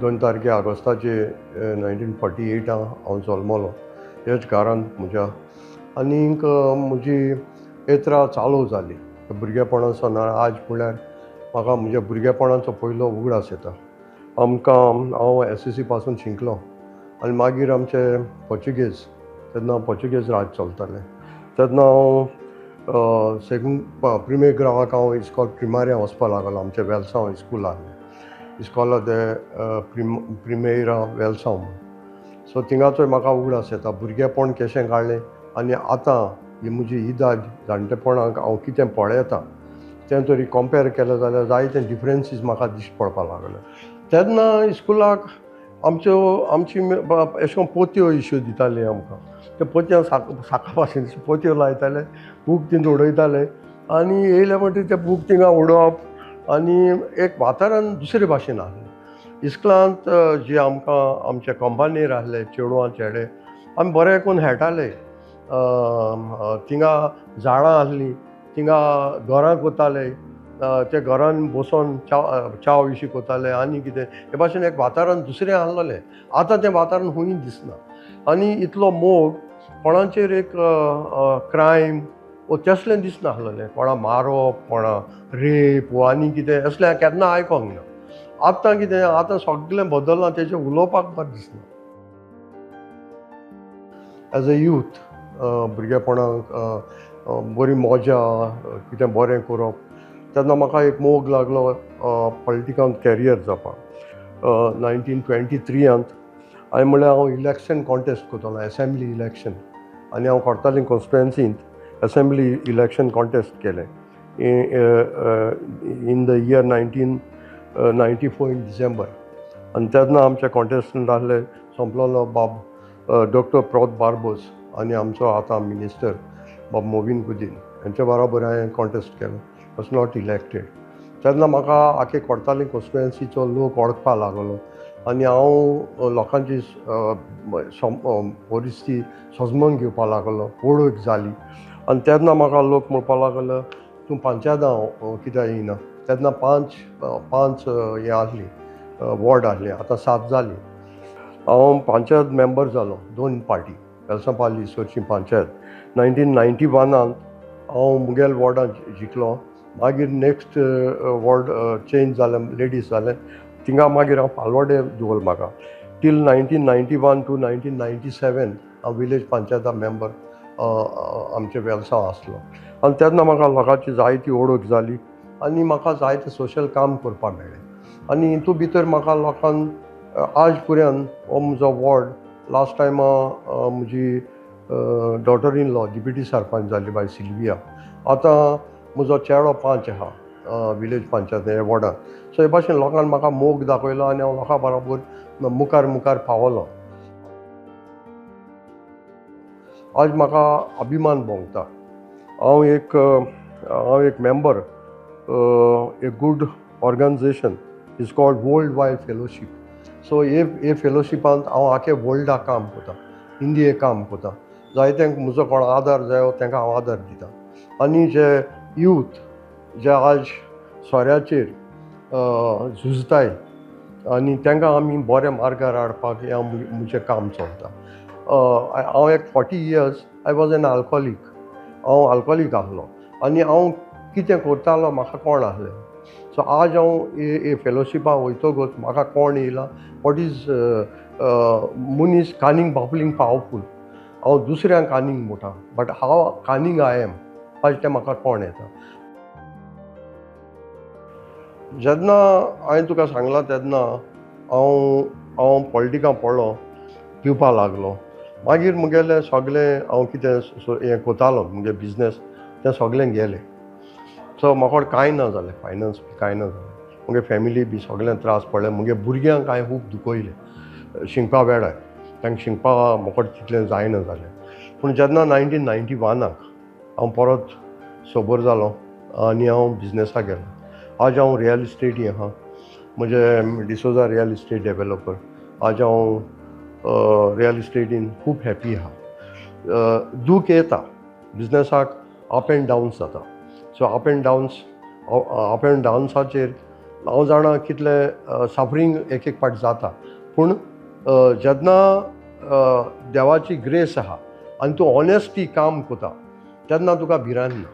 2 तारखे ऑगस्टाचे 1948 हांव जल्मलो ह्याच घरांत म्हज्या. आनीक म्हजी येत्रा चालू जाली भुरगेपणासान. आज म्हळ्यार म्हाका म्हज्या भुरगेपणाचो पयलो उगडास येता. आमकां हांव SSC पासून शिकलो आनी मागीर आमचे पोर्चुगेज, तेन्ना पोर्चुगेज राज चलतालें, तेन्ना हांव सेगून प्रिमेर ग्रावाक हांव इस्कॉल प्रिमाऱ्या वचपाक लागलो. आमचें वेलसांव इस्कूल आहलें, इस्कॉला दे प्रिमेरा वेलसांव म्हूण. सो थिंगाचोय म्हाका उगडास येता भुरगेपण कशें काडलें आनी आतां ही म्हजी इदाद जाणटेपणाक हांव कितें पळयता तें तरी कंपेर केलें जाल्यार जायते डिफरंसीस म्हाका दिश्टी पडपाक लागले. तेन्ना इस्कुलाक आमच्यो आमची अशें करून पोतयो इश्यू दिताली आमकां. त्या पोतयां साका भाशेन पोतयो लायताले, बूक तिंगा उडयताले आनी येयले म्हणटकीर ते बूक तिंगा उडोवप आनी एक वातावरण दुसरे भाशेन आहलें. इस्कुलांत जे आमकां आमचे कंपानीर आहले चेडवां चेडे आमी बरें करून खेळटाले. थिंगा झाडां आहलीं, थिंगा घरां कोताले, ते घरान बसोन च्याव विशी कोताले आनी कितें हे भाशेन एक वातावरण दुसरें आहलें. आतां तें वातावरण खूंय दिसना आनी इतलो मोग कोणाचेर एक क्रायम वो तसलें दिसना आहलें. कोणा मारप, कोणा रेप वो आनी कितें असलें केन्ना आयकोंक ना. आतां कितें आतां सगळें बदल्लां, तेजें उलोवपाक बरें दिसना. एज अ यूथ भुरगेपणाक बरी मजा कितें बरें करप, तेन्ना म्हाका एक मोग लागलो पॉलिटिकांत कॅरियर जावपाक. 1923 हांवें म्हणल्यार हांव इलेक्शन कॉन्टेस्ट करतलो, एसेंब्ली इलेक्शन, आनी हांव कोर्तालीं कॉन्स्टिट्युएन्सींत एसेंब्ली इलेक्शन कॉन्टेस्ट केलें in the year 1994 in December. आनी तेन्ना आमचे कॉन्टेस्टंट आहले सोंपलोलो बाब डॉक्टर प्रोत बार्बोस आनी आमचो आतां मिनिस्टर बाब मोविन गुदीन हेंच्या बराबर हांवें कॉन्टेस्ट केलो. Was not elected. तेन्ना म्हाका आखे कोर्तालीं कॉन्स्टिट्युएन्सीचो लोक वळखपाक लागलो आनी हांव लोकांची परिस्थिती सजमन घेवपाक लागलो, वळख जाली. आनी तेन्ना म्हाका लोक म्हणपाक लागलो तूं पंचायतां कित्याक येयना. तेन्ना पांच हें आहली वॉर्ड आहली, आतां 7 जाली. हांव पंचायत मेंबर जालो 2 पार्टी वेलसांव पाली इसोरची पंचायत. 1991 हांव मुगेल वॉर्डांत जिखलो. मागीर नेक्स्ट वॉर्ड चेंज जालें, लेडीज जालें, थिंगा मागीर हांव पालवाडे दवरलो म्हाका टील 1991 टू 1997 हांव विलेज पंचायता मेंबर आमचे वेलसांव आसलो. आनी तेन्ना म्हाका लोकांची जायती वळख जाली आनी म्हाका जायतें सोशल काम करपाक मेळ्ळें. आनी हितू भितर म्हाका लोकांक आज पर्यंत हो म्हजो वॉर्ड लास्ट टायमा म्हजी daughter in law deputy sarpanch जाली बाय सिल्विया. आतां म्हजो चेडो 5 आहा विलेज पंचायत ह्या वॉर्डांत. सो हे भाशेन लोकांक म्हाका मोग दाखयलो आनी हांव लोकां बरोबर मुखार मुखार पावलो. आज म्हाका अभिमान भोंगता. हांव एक member a good organisation is called world wide fellowship. So हे फेलोशिपांत हांव आखे वर्ल्डाक काम करता, इंडिये काम करता. जायते म्हजो कोण आदार जायो तांकां हांव आदार दिता. आनी जे यूथ जे आज सोऱ्याचेर झुजताय आनी तांकां आमी बऱ्या मार्गार हाडपाक हें म्हजें काम चलता. हांव एक 40 years I was an alcoholic. हांव आल्कोहोलीक आहलो आनी हांव कितें करतालो म्हाका कोण आहलें. सो आज हांव हे फेलोशिपाक वयतकच म्हाका कोण येयला what is मनीस कानींग बाबलींग पावरफूल. हांव दुसऱ्यांक कानींग म्हणटा बट हांव कानींग I am आज तें म्हाका कोण येता. जेन्ना हांवें तुका सांगलां तेन्ना हांव पॉलिटिकां पडलो, पिवपाक लागलो. मागीर म्हगेलें सगळें हांव कितें हें करतालो म्हगे बिजनेस तें सगळें गेलें. सो म्हाका कांय ना जालें, फायनान्स बी कांय ना जालें. म्हगे फॅमिली बी सगळें त्रास पडले. म्हगे भुरग्यांक हांवें खूब दुखयलें शिकपा वेळार, तांकां शिकपा म्हाका तितलें जायना जालें. पूण जेन्ना 1991 हांव परत सोबर जालो आनी हांव बिजनेसाक गेलो. आज हांव रियल इस्टेटी आहा, म्हजें डिसोजा रियल इस्टेट डेवेलोपर. आज हांव रियल इस्टेटीन खूब हॅपी आहा. दूख येता बिजनेसाक, अप एंड डावन्स जाता. सो अप एंड डावन्साचेर हांव जाणा कितलें सफरींग एक एक पाट जाता, पूण जेन्ना देवाची ग्रेस आहा आनी तूं ऑनेस्टी काम करता तेन्ना तुका भिरांत ना.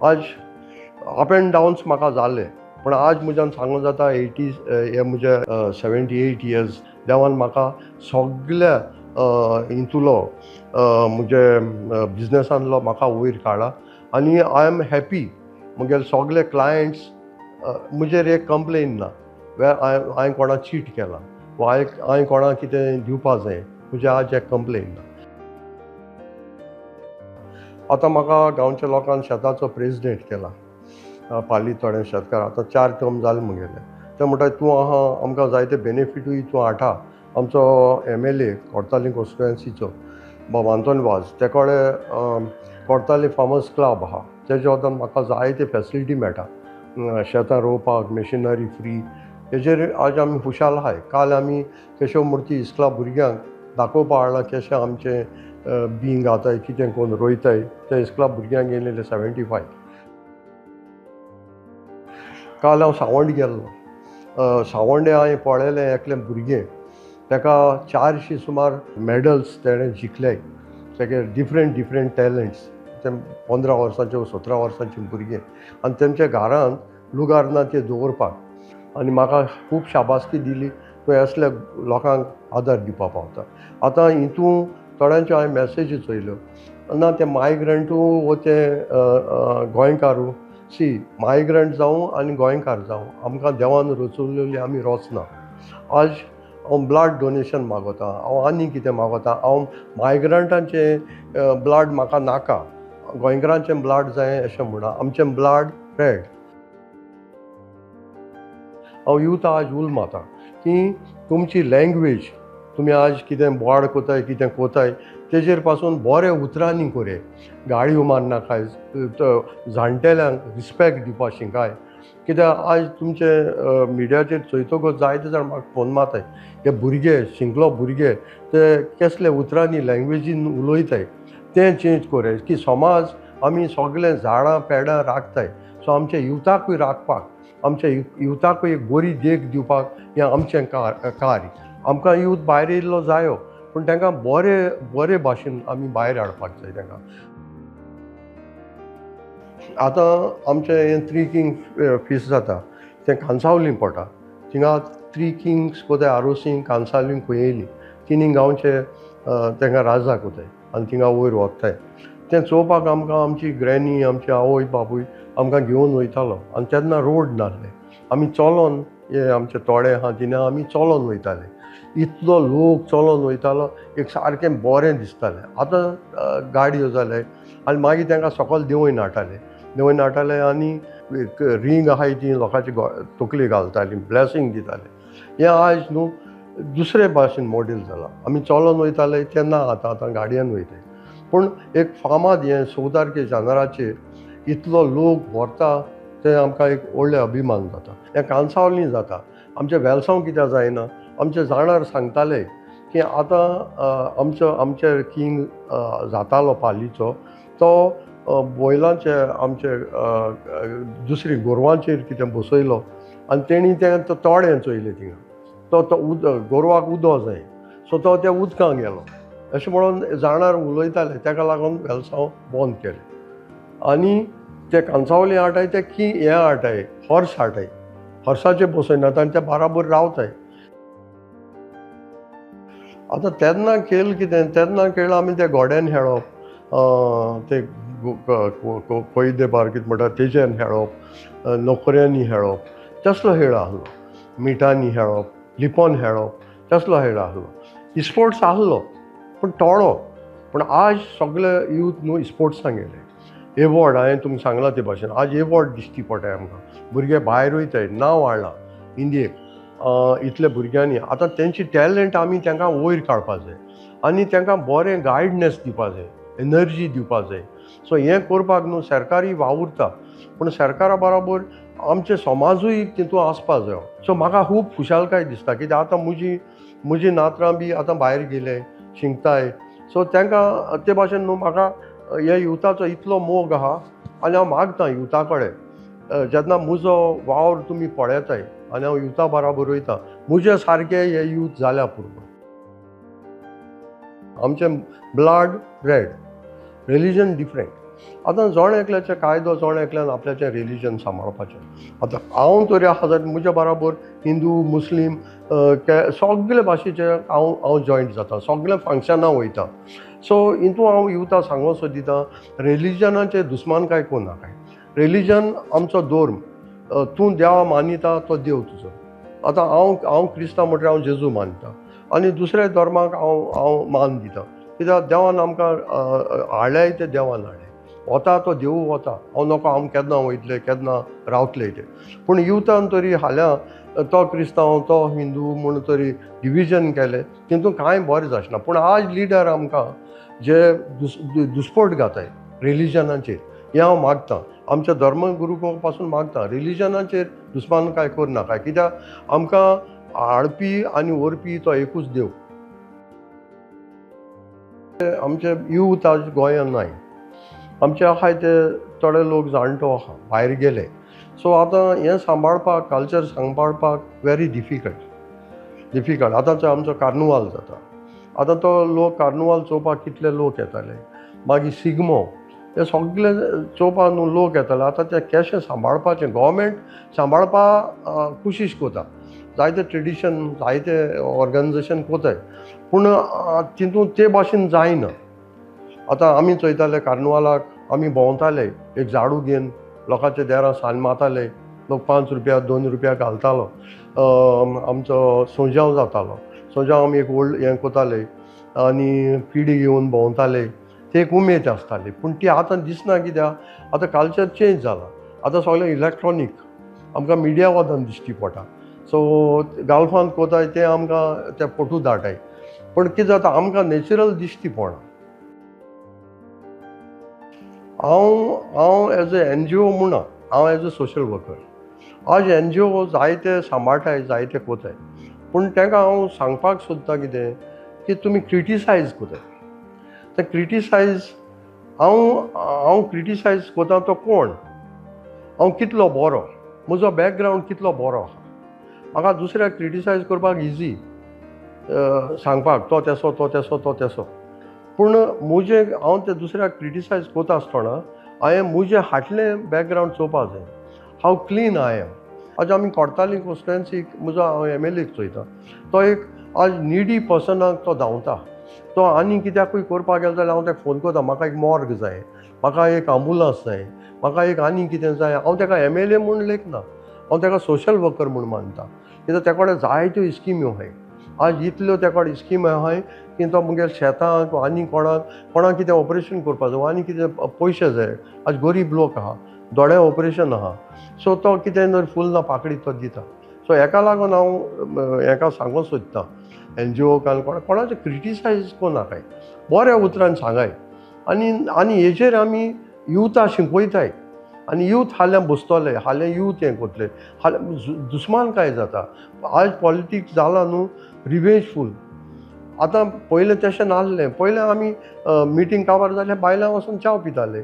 आज अप एंड डावन्स म्हाका जाले, पूण आज म्हज्यान सांगूं जाता 80 हे म्हजे 78 इयर्स देवान म्हाका सगल्या हितूलो म्हजे बिजनेसांतलो म्हाका वयर काडला आनी I am happy. म्हगेले सगले क्लायंट्स म्हजेर एक कंप्लेन ना हांवें कोणाक चीट केला वा हांवें कोणाक कितें दिवपा जाय, म्हजे आज एक कंप्लेन ना. आतां म्हाका गांवच्या लोकांन शेताचो प्रेजिडेंट केला, पाली थोडे शेतकार. आतां 4 टर्म जाले म्हगेले. ते म्हणटा तूं आहा आमकां जायते बेनिफिटूय तूं हाडटा. आमचो MLA Cortalim कॉन्स्टिट्युएन्सीचो बाब आंतोन वाज, ते कडेन कोर्ताली फार्मर्स क्लब आहा, तेज्या वतान म्हाका जायते फेसिलिटी मेळटा, शेतां रोवपाक मशिनरी फ्री. हेजेर आज आमी खुशाल आहाय. काल आमी केशवमुर्ती इस्कला भुरग्यांक दाखोवपा हाडलां कशें आमचें बीं घाताय, कितें कोण रोयताय. ते इस्कला भुरग्यांक येयलेले 75. काल हांव सावंड गेल्लो. सावंडे हांवें पळयलें एकलें भुरगें, ताका 400 सुमार मॅडल्स तेणें जिखले, तेगे डिफरंट डिफरंट टॅलंट्स. ते 15 वर्सांचे 17 वर्सांचे भुरगें आनी तेमच्या घरांत लुगार ना ते दवरपाक. आनी म्हाका खूब शाबासकी दिली तूं असल्या लोकांक आदार दिवपाक पावता. आतां हितून थोड्यांच्यो हांवें मॅसेजी चोयल्यो ना ते मायग्रंटू वो ते गोंयकारू, सी मायग्रंट जावं आनी गोंयकार जावं, आमकां देवान रचवलेली आमी रोचना. आज हांव ब्लड डोनेशन मागोता, हांव आनी कितें मागोता. हांव मायग्रंटांचें ब्लड म्हाका नाका, गोंयकारांचें ब्लड जाय अशें म्हणा. आमचें ब्लड रेड. हांव युथा आज उल मारता की तुमची लँग्वेज तुमी आज कितें बोवाळ कोताय कितें कोताय तेजेर पासून बरे उतरांनी कोरे, गाळयो मारनाकाय, जाणटेल्यांक रिस्पेक्ट दिवपा शिकाय. कित्याक आज तुमचे मिडियाचेर चोयतकच जायते जाण म्हाका फोन मारताय, हे भुरगे शिंकलो भुरगे ते कसले उतरांनी लँग्वेजीन उलयताय तें चेंज कोरे. की समाज आमी सगळे झाडां पेडां राखताय, सो आमच्या युथाकूय राखपाक, आमच्या युथाकूय एक बरी देख दिवपाक हें आमचें कार्य. आमकां यूथ भायर येयल्लो जायो, पूण तांकां बरे बरे भाशेन आमी भायर हाडपाक जाय तांकां. आतां आमचें हें थ्री किंग फीस जाता तें कांसावली पडटा. थिंगा थ्री किंग्स कोताय, आरोसी कांसावली खंय तिनी गांवचे तांकां राजा कोताय आनी थिंगा वयर वताय. तें चोवपाक आमकां आमची ग्रॅनी, आमची आवय बापूय आमकां घेवन वयतालो. आनी तेन्ना रोड नासले, आमी चलोन हे आमचे तोडे आहा थिंगा आमी चलोन वयताले. इतलो लोक चलोन वयतालो, एक सारकें बरें दिसतालें. आतां गाडयो जाले आनी मागीर तांकां सकयल देंवयन हाडटाले, देंवयन हाडटाले आनी एक रिंग आहाय ती लोकांची तकली घालताली, ब्लेसींग दिताले. हें आज न्हू दुसरे भाशेन मॉडेल जाला. आमी चलोन वयताले तेन्ना, आतां आतां गाडयेन वयताय. पूण एक फामाद हें 14 तारखे जानेराचेर इतलो लोक व्हरता तें आमकां एक व्हडलें अभिमान जाता. हें कांसावली जाता, आमचें वेलसांव कित्याक जायना. आमचे जाणार सांगताले की आतां आमचो आमचे किंग जातालो पालीचो, तो बैलांचे आमचे दुसरी गोरवांचेर कितें बसयलो आनी तेणी तें तोडें चोयलें थिंगा, तो तो उदक गोरवाक उदक जाय, सो तो त्या उदकां गेलो अशें म्हणून जाणार उलयताले. ताका लागून वेलसांव बंद केलें. आनी ते कांसावली हाडटाय, ते की हें हाडटाय, हॉर्स हाडटाय, हॉर्साचेर बसयनात आनी ते बाराबर रावताय. आतां तेन्ना खेळ कितें, तेन्ना खेळ आमी ते गोड्यान खेळप, ते कोयदे बार कितें म्हणटा तेज्यान खेळप, नोकऱ्यांनी खेळप, तसलो खेळ आसलो. मिठांनी खेळप, लिपोन खेळप, तसलो खेळ आसलो. इस्पोर्ट्स आसलो पूण थोडो. पूण आज सगळे यूथ न्हू स्पोर्ट्सां गेले. एवॉर्ड हांवें तुमकां सांगलां ते भाशेन आज एवॉर्ड दिश्टी पडटाय आमकां. भुरगे भायर वयताय, नांव हाडलां इंडियेक इतले भुरग्यांनी. आतां तेंची टॅलंट आमी तांकां वयर काडपा जाय आनी तांकां बरें गायडनस दिवपा जाय, एनर्जी दिवपा जाय. सो हें करपाक न्हू सरकारी वावुरता, पूण सरकारा बरोबर आमचे समाजूय तितून आसपा जायो. सो म्हाका खूब खुशालकाय दिसता कित्याक आतां म्हजी नातरां बी आतां भायर गेले शिंकताय. सो तांकां ते भाशेन न्हू म्हाका ह्या युथाचो इतलो मोग आहा आनी हांव मागता युथा कडेन, जेन्ना म्हजो वावर तुमी पळयताय आनी हांव युथा बराबर वयता. म्हजे सारके हे यूथ जाल्या पुरो. आमचें ब्लड रेड, रिलीजन डिफरंट. आतां जण एकल्याचे कायदो जण एकल्यान आपल्याचें रिलीजन सांबाळपाचें. आतां हांव तरी आसा जाल्यार म्हज्या बराबर हिंदू मुस्लीम सगळे भाशेचे हांव हांव जॉयंट जाता, सगळे फंक्शनां वयता. सो हितून हांव युथा सांगूंक सोदिता, रिलीजनाचेर दुस्मानकाय करनाकाय. रिलीजन आमचो धर्म, तूं देवा मानिता तो देव तुजो. आतां हांव हांव क्रिस्तांव म्हणल्यार हांव जेजू मानता आनी दुसऱ्या धर्माक हांव हांव मान दिता. कित्याक देवान आमकां हाडल्याय ते देवान हाडले, वता तो देवू वता, हांव नको आम केन्ना वयतले केन्ना रावतले ते. पूण युथान तरी हाल्यां तो क्रिस्तांव तो हिंदू म्हूण तरी डिविजन केलें, तितून कांय बरें जाचना. पूण आज लिडर आमकां जे दुस्पोट घाताय रिलीजनाचेर, हें हांव मागतां, आमच्या धर्मगुरू पासून मागतां, रिलीजनाचेर दुस्मानकाय करनाकाय. कित्याक आमकां हाडपी आनी व्हरपी तो एकूच देव. आमचे यूथ आज गोंयांत नाय, आमचे आहाय ते थोडे लोक जाणटो आहा भायर गेले. सो आतां हें सांबाळपाक, कल्चर सांबाळपाक वेरी डिफिकल्ट डिफिकल्ट. आतां आमचो कार्नुवाल जाता, आतां तो लोक कार्नुवाल चोवपाक कितले लोक येताले, मागीर शिगमो, हे सगळे चोवपाक न्हू लोक येताले. आतां ते कशें सांबाळपाचें गव्हर्मेंट सांबाळपाक कोशिश करता, जायते ट्रेडिशन जायते ऑर्गनायजेशन करताय, पूण तितून ते भाशेन जायना. आतां आमी चोयताले कार्नुवालाक आमी भोंवताले, एक झाडू घेवन लोकांच्या देरां सान मारताले, लोक 5 रुपया 2 रुपया घालतालो. आमचो सोजांव जातालो, सोजांव आमी एक व्हड हें करताले आनी पिडी घेवन भोंवताले, ते एक उमेद आसताली. पूण ती आतां दिसना, कित्याक आतां कल्चर चेंज जाला, आतां सगळें इलेक्ट्रॉनीक, आमकां मिडिया वादान दिश्टी पडटा. सो गाल्फान कोताय ते आमकां ते फोटो धाडटाय, पूण कितें जाता आमकां नॅचरल दिश्टी पडना. हांव हांव एज अ NGO म्हणना, हांव एज अ सोशल वर्कर. आज NGO जायते सांबाळटाय, जायते कोताय, पूण तांकां हांव सांगपाक सोदता कितें की तुमी क्रिटिसायज कोताय. ते क्रिटिसायज हांव हांव क्रिटिसायज कोता तो कोण, हांव कितलो बरो, म्हजो बॅकग्रावंड कितलो बरो आसा. म्हाका दुसऱ्याक क्रिटिसायज करपाक इजी सांगपाक, तो तेसो तो तेसो तो तेसो, पूण म्हजें हांव ते दुसऱ्याक क्रिटिसायज करता आसतना हांवें म्हजें हाटलें बॅकग्रावंड चोवपाक जाय, हांव क्लीन I am. आज आमी कोडताली कॉन्स्टिट्युएन्सीक म्हजो हांव MLA चोयता, तो एक आज निडी पर्सनाक तो धांवता, तो आनी कित्याकूय करपाक गेलो जाल्यार हांव ताका फोन करता, म्हाका एक मॉर्ग जाय, म्हाका एक आंबुलन्स जाय, म्हाका एक आनी कितें जाय. हांव ताका MLA म्हूण लेखना, हांव ताका सोशल वर्कर म्हूण मानता. कित्याक त्या कडेन जायत्यो स्किम्यो आहाय, आज इतल्यो त्या कडेन स्किम आहाय की तो मुगेल शेतांक आनी कोणाक कोणाक कितें ऑपरेशन करपाक जाय आनी कितें पयशे जाय. आज गरीब लोक आहा, दोळे ऑपरेशन आहा, सो तो कितें जर फूल ना पाकडी तो दिता. सो हेका लागून हांव हेका सांगूंक सोदतां NGO कान कोणाचें क्रिटिसायज करनाकाय, बऱ्या उतरान सांगाय. आनी आनी हेचेर आमी युथा शिकयताय आनी यूथ हाल्यां बसतले, हाल्यां यूथ हें करतले, हाल्यां दुस्मान काय जाता. आज पॉलिटिक्स जालां न्हू रिवेंजफूल. आतां पयलें तशें नासलें, पयलें आमी मिटींग काबार जाल्यार बायलां वचून च्याव पिताले.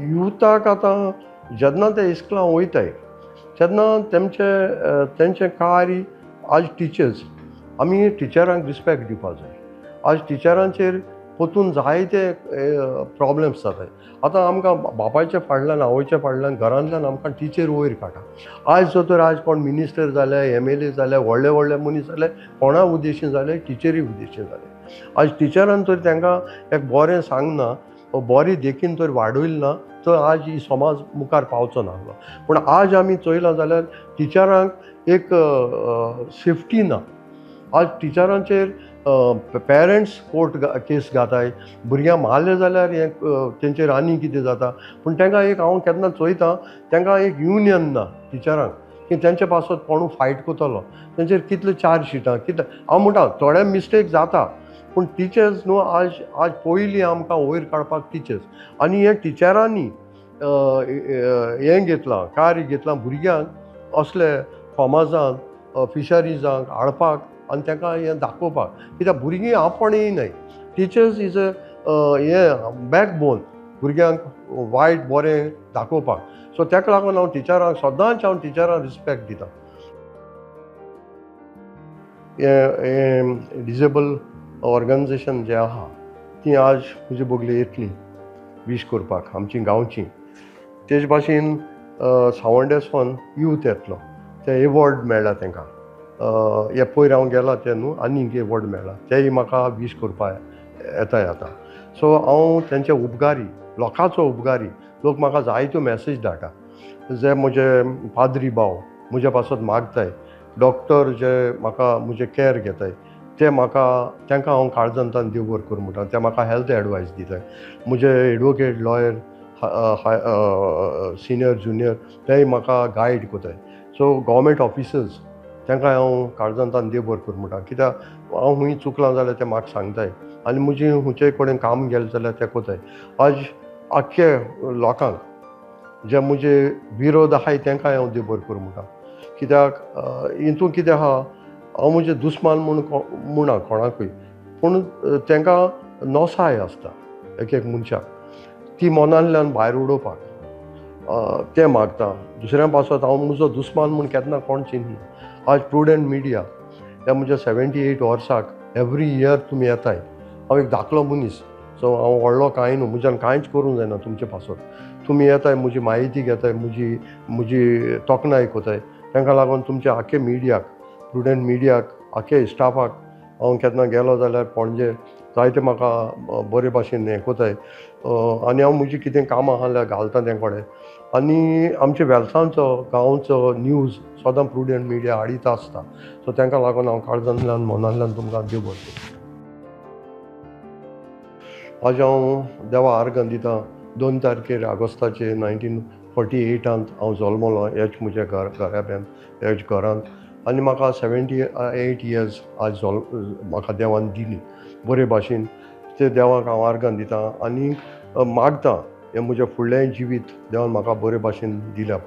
युथाक आतां जेन्ना ते इस्कुलां वयताय तेन्ना तेमचे तेंचें कार्य आज टिचर्स, आमी टिचरांक रिस्पेक्ट दिवपाक जाय. आज टिचरांचेर परतून जायते प्रॉब्लम्स जाताय. आतां आमकां बापायच्या फाटल्यान आवयच्या फाटल्यान घरांतल्यान आमकां टिचर वयर काडटा. आज जर तर आज कोण मिनिस्टर जाले, MLA जाले, व्हडले व्हडले मनीस जाले, कोणा उद्देशीन जाले, टिचरी उद्देशीन जाले. आज टिचरान तर तांकां एक बरें सांगना, बरी देखीन तर वाडयलें ना तर आज ही समाज मुखार पावचो नासलो. पूण आज आमी चोयलां जाल्यार टिचरांक एक सेफ्टी ना. आज टिचरांचेर पेरंट्स कोर्ट केस घाताय, भुरग्यांक मारलें जाल्यार हें तेंचेर आनी कितें जाता. पूण तांकां एक हांव केन्ना चोयता तांकां एक युनियन ना टिचरांक की तेंचे पासत कोणू फायट करतलो, तेंचेर कितले चार्ज शिटां कितले. हांव म्हणटा थोडे मिस्टेक जाता, पूण टिचर्स न्हू आज आज पयलीं आमकां वयर काडपाक टिचर्स. आनी हे टिचरांनी हें घेतलां, कार्य घेतलां भुरग्यांक असले कॉमर्सांत फिशरीजांक हाडपाक आनी तांकां हें दाखोवपाक. कित्याक भुरगीं आपूण येयनाय, टिचर्स is a हें बॅकबोन भुरग्यांक वायट बरें दाखोवपाक. सो ताका लागून हांव टिचरांक सदांच हांव टिचरांक रिस्पेक्ट दिता. हें डिजेबल ऑर्गनायजेशन जें आहा ती आज म्हजे बगले येतली वीश करपाक आमची गांवची. तेज भाशेन सावंडेसोन यूथ येतलो, ते एवॉर्ड मेळ्ळा तांकां, हे पयर हांव गेला ते न्हू आनीक एवॉर्ड मेळ्ळा, तेय म्हाका वीश करपाक येताय आतां. सो हांव तेंचे उपकारी, लोकांचो उपकारी. लोक म्हाका जायत्यो मॅसेज धाडटा, जे म्हजे पाद्री भाव म्हज्या पासत मागताय, डॉक्टर जे म्हाका म्हजे कॅर घेताय ते म्हाका, तांकां हांव काळजांतल्यान देव बरें करूं म्हणटा, ते म्हाका हेल्थ एडवायस दिताय. म्हजे एडवोकेट, लॉयर, सिनियर ज्युनियर तेय म्हाका गायड करताय. सो गव्हर्मेंट ऑफिसर्स तांकां हांव काळजांतल्यान देव बरें करूं म्हणटा, कित्याक हांव खूंय चुकलां जाल्यार ते म्हाका सांगताय आनी म्हजी खंयचे कडेन काम गेलें जाल्यार ते कोताय. आज आख्खे लोकांक जे म्हजे विरोध आहाय तांकां हांव देव बरें करूं म्हणटा, कित्याक हितून कितें आहा, हांव म्हजें दुस्मान म्हूण म्हणा कोणाकूय, पूण तांकां नोसाय आसता एक एक मनशाक, ती मनांतल्यान भायर उडोवपाक तें मागता. दुसऱ्या पासत हांव म्हजो दुस्मान म्हूण केन्ना कोण चिंतना. आज प्रुडंट मिडिया ह्या म्हज्या 78 वर्साक एवरी इयर तुमी येताय. हांव एक धाकलो मनीस, सो हांव व्हडलो कांय न्हू, म्हज्यान कांयच करूंक जायना तुमचे पासत. तुमी येताय, म्हजी म्हायती घेताय, म्हजी म्हजी तोखणाय कोताय, तांकां लागून तुमच्या आख्खे मिडियाक, प्रुडंट मिडियाक, आख्खे स्टाफाक हांव केन्ना गेलो जाल्यार पणजे जायते म्हाका बरे भाशेन हें कोताय आनी हांव म्हजी कितें कामां आहा जाल्यार घालता तें कडेन. आनी आमच्या वेलसांचो गांवचो न्यूज सदां प्रुडंट मिडिया हाडीत आसता. सो तांकां लागून हांव काळजांतल्यान मनांतल्यान तुमकां देव बरें करूं. आज हांव देवा आर्गां दिता. 2 तारखेर ऑगस्टाचे 1948 हांव जल्मलो ह्याच म्हज्या घराब्यांत, ह्याच घरांत. आनी म्हाका 78 इयर्स आज म्हाका देवान दिली बरे भाशेन. ते देवाक हांव आर्गां दिता आनी मागता हें म्हजें फुडलें जिवीत देवान म्हाका बरे भाशेन दिल्या.